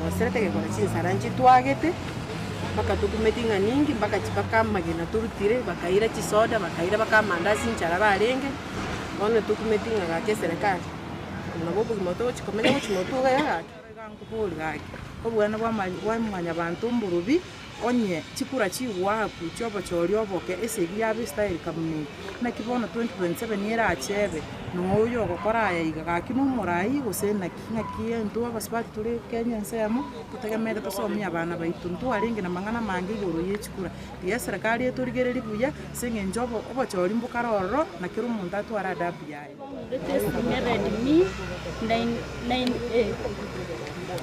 Yatogoserete egekora chinsara nchitwagete, mpaka tokumeti ng'a ninki, mpaka chi mpaka amagena torutire, bakaira chisoda, bakaira mpaka amandasi nchara barenge, bono tokumeti ng'a gaki eserekari, nabo obogima togochi komenya gochi motwe iga gaki. Iga nkobori gaki, obogwena bwa mwanyabanto mborobi, onye chikura chigwaku chiobochori oboke esegi yabo estyle kamuna eye. Naki bono 2027 erache ebe, noyo ogokora aya iga gaki nomorai gose naki? Naki intwe abasubati tore Kenya ensemo, totegemeete tosomie abana baito, ntwarenge na mang'ana amange igoro ye chikura. Tiga eserekari etorigererie buya, ase eng'encho obo obochori mbokare ororo, na kera omonto atware adabu yaye. Bang'urete esimi ya Redmi 9A,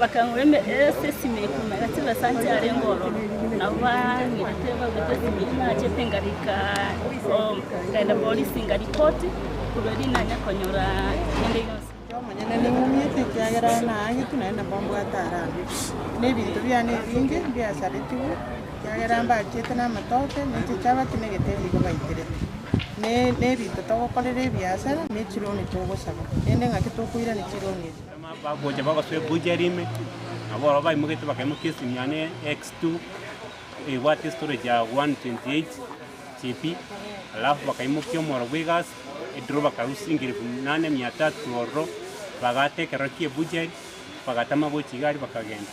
bakang'ura ase esimi eye iga chibesa nchiarenge ororo, nabo bang'irete bagwete esimi eyio nachete ngarika nkaenda polisi nkaripoti korwa erio nanya konyora kende gionsi. Inche omonyene ning'umiete ekiagera naagete naende nabo mbwate arambe. Na ebinto biane ebinge mbiasaretigwe, ekiagera mbachiete na amatoke, ne chichabati, na egeteri igo baiterete. Ne nebinto togokorera ebiasara, ne chironi togosaba. Rende ng'aki tokoirania chironi echi? Bagocha bagosoa ebuchari ime, nabo barabwo baimogete bakaimokia esimi yane X2 ebwate estorage ya 128 GB, alafu bakaimokia omoro bwa egasi, ediro bakarusia chingirifu nane mia tatu ororo, bagaata ekeroro kia ebuchari, bagatama gochia iga aria bakagenda.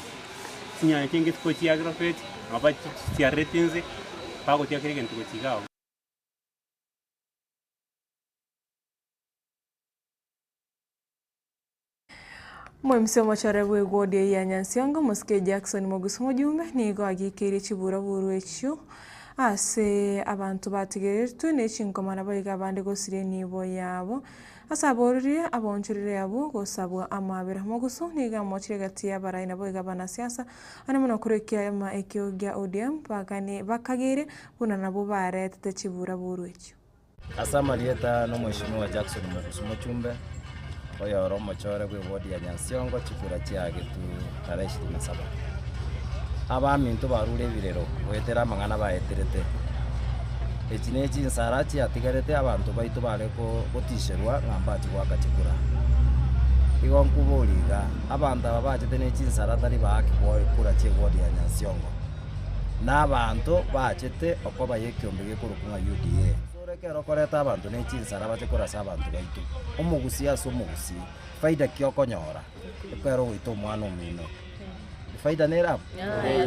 Chinyanya chinge chikochiagirofeti, nabo bachichiarerete inse, bagotiga kera egento gochia iga abwo. Omoimisi omochore bw'egwodi eyio ya Nyansiongo, Omosike Jackson Mogusu Mojumbe, nigo agiikeirie chiburaburu echio ase abanto batigeretwe ne chinkoma naboigo abande gosiria enibo yabo. Ase aboririe abaonchoreri abwo gosabwa amaabera. Mogusu nigo amochire egati y'abarai naboigo abanasiasa ande mono korwa ekiama ekio gia ODM bagani bakageire buna nabwo baretete chiburaburu echio. Ase amarieta n'Omweshimiwa Jackson Mogusu Mochumbe, oyore omochore bw'ewodi ya Nyansiongo chikura chiagetu tarehe ishirini na saba. Abaminto barure ebirero goetera amang'ana baeterete. Echi ne chinsara chiatigarete abanto baito bare gotisherwa ng'a mbache goaka chikura. Igo nkoboria iga, abanto aba bachete ne chinsara tari baaki kura chi'ewodi ya Nyansiongo. Na abanto bachete okoba y'ekiombe gekorokwa ng'a UDA. Ore ekero okoreta abanto ne chinsara bache korasa abanto baito, omogusii ase omogusii, faida ki okonyora ekero ogoita omwana omino? Efaida nere abwo?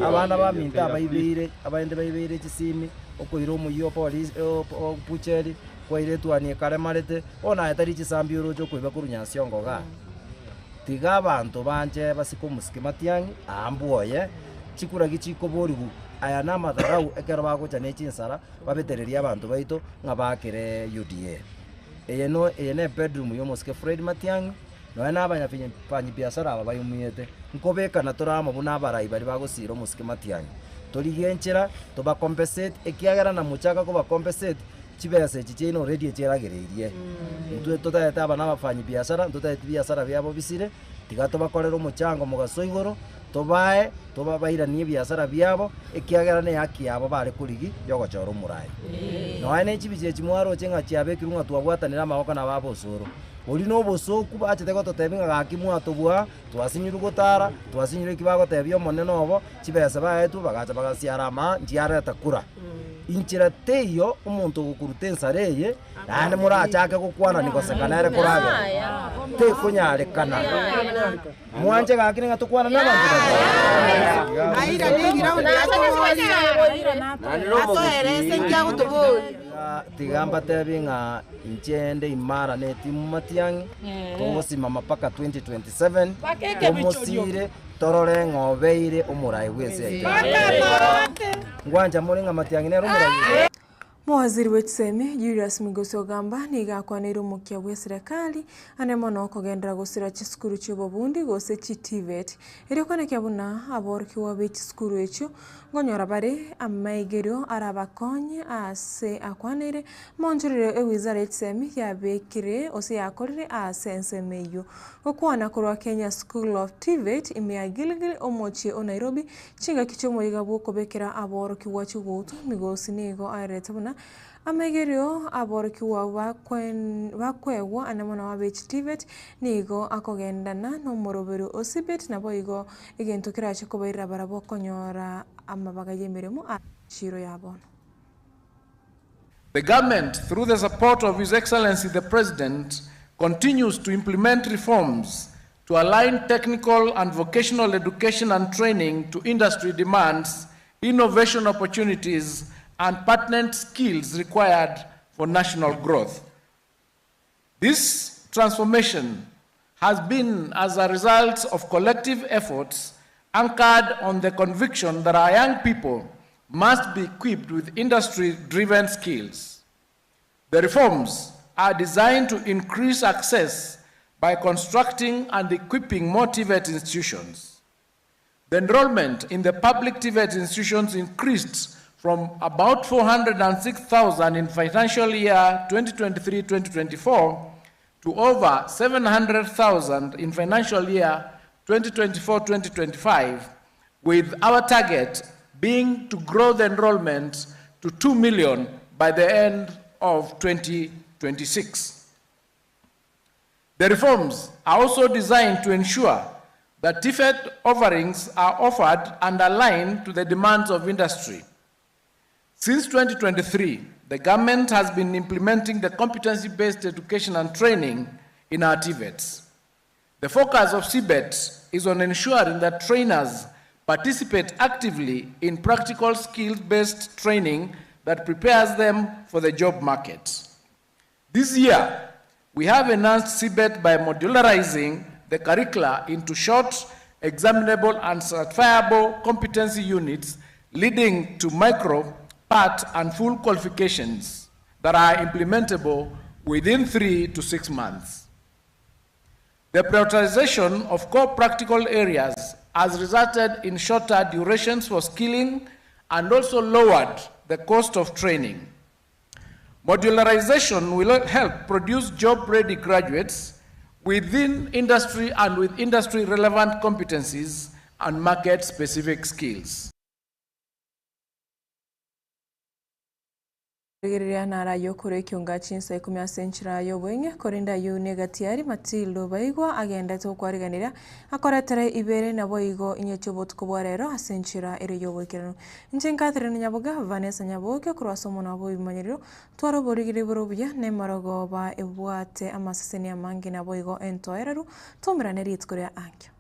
Abana baminto abaibeire, abaende baibeire chisimi, okoira omoyio opolisi obucheri, kwaira etuani ekaremarete, bono aye tari chisambi oroche okoiba korwa Nyansiongo igaa. Tiga abanto banche basike omosike matiang'i aa mbwoye, chikuragi chikoborigwa, aya namadharau ekero bagocha ne chinsara babetererie abanto baito ng'a baakere UDA. Eye no eye ne bedroom ya omosike Fred Matiang'i, nonya na abanyabiasara aba bayomiete, nkobekana tore amo buna abarai baria bagosira omosike Matiang'i. Torigie enchera tobacompensate ekiagera namochaka kobacompensate chibesa echi chiaino already echieragereirie. Intwe totaete aba nabafanyibiasara, ntotaeti biasara biabo bisire, tiga tobakorere omochango mogaso igoro, tobae, tobabairanie ebiasara biabo, ekiagera nehaki yabo bare korigi yogochora omorai. Nonya ne chibicha echi mwaroche ng'a chiabekirwe ng'a twabwatanire amaboko nabo abosoro. Oria nobosooku bachete gototebia ng'a gaki mwatobua, twasinyirwe gotara, twasinyirwe eki bagotebia omonene obo, chibesa baetwe bagacha bagasiara amaa nchiareta kura. Inchera teiyo omonto ogokoruta ensara eye, naende morachake gokwanani goseka nere koragera. Tekonyarekana. Mwanche gaki ng'a tokwane nabanto baria. Tiga mbatebie ng'a inche nde imara ne etimu Matiang'i, togosimama mpaka 2027, tomosire torore ng'a obeire omorai bw'ense yaito. Ngwancha more ng'a Matiang'i nere omorai oito? Mowaziri bwe chisemi, Julius Migosi Ogamba nigo akwaneire omokia bw'eserekari ande mono kogenderera gosira chisukuru chi'obobundi gose chi TVET erio konekia buna aborokigwa be chisukuru echio nkonyora bare amaigerio arabakonye ase akwaneire amaonchorero ewizara ye chisemi yabekire gose yakorire ase ensemo eyio. Gokwana korwa Kenya School of TVET ime ya Gilgil omochie o Nairobi Chingaki chi'omoyega bw'okobekera aborokigwa chigutwa, Migosi nigo aererete buna Amaigerio aborokigwa bakwegwa ande mono abe TVET nigo akogendana na omoroberi o CBET naboigo egento kerache kobairera barabwo okonyora amabaga y'emeremo ase chiro ya bono. The government, through the support of His Excellency the President, continues to implement reforms to align technical and vocational education and training to industry demands, innovation opportunities, and pertinent skills required for national growth. This transformation has been as a result of collective efforts anchored on the conviction that our young people must be equipped with industry-driven skills. The reforms are designed to increase access by constructing and equipping more TVET institutions. The enrollment in the public TVET institutions increased from about 406,000 in financial year 2023-2024 to over 700,000 in financial year 2024-2025, with our target being to grow the enrollment to 2 million by the end of 2026. The reforms are also designed to ensure that TVET offerings are offered and aligned to the demands of industry. Since 2023, the government has been implementing the competency-based education and training in our TVETs. The focus of CBET is on ensuring that trainers participate actively in practical skills-based training that prepares them for the job market. This year, we have enhanced CBET by modularizing the curricula into short, examinable, and certifiable competency units, leading to micro, part, and full qualifications that are implementable within 3 to 6 months. The prioritization of core practical areas has resulted in shorter durations for skilling and also lowered the cost of training. Modularization will help produce job-ready graduates within industry and with industry-relevant competencies and market-specific skills. Rigereria narayo okore ekionga chinsa ikomi ase enchera ya obweng'e korende aywo na egatiari Matilda Obaigwa agendete gokwariganera akoretere ibere naboigo inyeche obotuko bwa rero ase enchera ere ya oboikeranu. Inche Catherine Nyaboga, Vanessa Nyaboke korwa ase omonwa bwa ebimanyerero twara oborigeri bore obuya na emarogoba ebwate amaseseni amange naboigo entoereru twaumerane rituko ria ankio.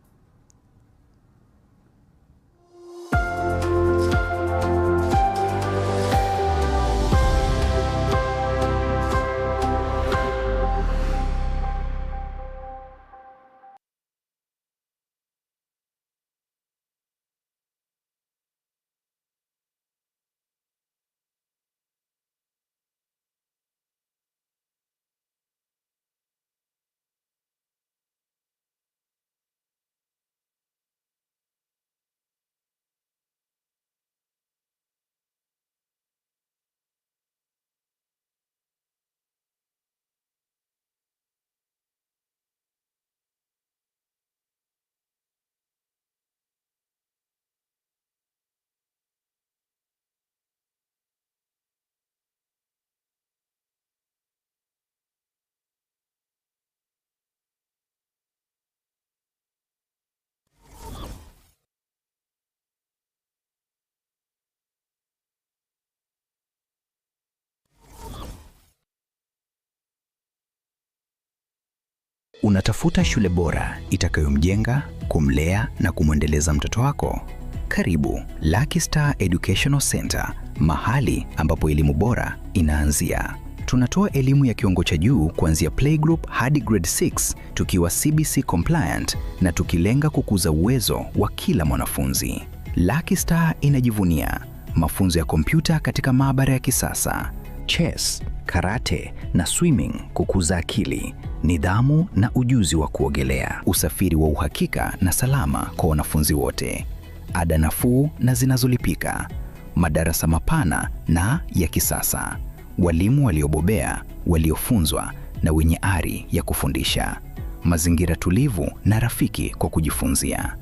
Unatafuta shule bora itakayomjenga, kumlea na kumwendeleza mtoto wako? Karibu Lucky Star Educational Center, mahali ambapo elimu bora inaanzia. Tunatoa elimu ya kiwango cha juu kuanzia playgroup hadi grade 6 tukiwa CBC compliant na tukilenga kukuza uwezo wa kila mwanafunzi. Lucky Star inajivunia mafunzo ya kompyuta katika maabara ya kisasa, chess, karate na swimming kukuza akili, nidhamu na ujuzi wa kuogelea, usafiri wa uhakika na salama kwa wanafunzi wote, ada nafuu na zinazolipika, madarasa mapana na ya kisasa, walimu waliobobea, waliofunzwa na wenye ari ya kufundisha, mazingira tulivu na rafiki kwa kujifunzia,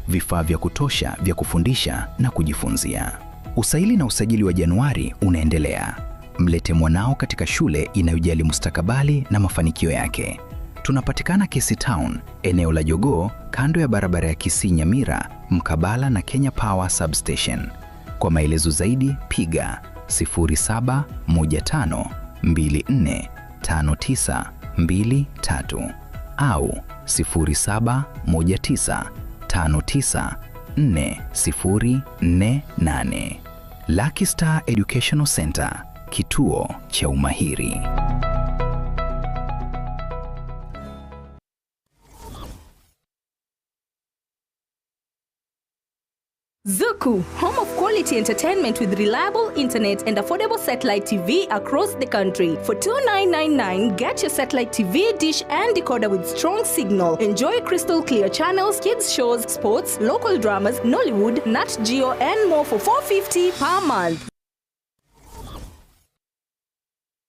vifaa vya kutosha vya kufundisha na kujifunzia. Usaili na usajili wa Januari unaendelea. Mlete mwanao katika shule inayojali mustakabali na mafanikio yake. Tunapatikana Kisii Town, eneo la Jogoo, kando ya barabara ya Kisii Nyamira, mkabala na Kenya Power Substation. Kwa maelezo zaidi piga 0715245923 au 0719594048. Lucky Star Educational Center, kituo cha umahiri. Zuku, home of quality entertainment with reliable internet and affordable satellite TV across the country. For 2999, get your satellite TV, dish and decoder with strong signal. Enjoy crystal clear channels, kids shows, sports, local dramas, Nollywood, Nat Geo and more for 450 per month.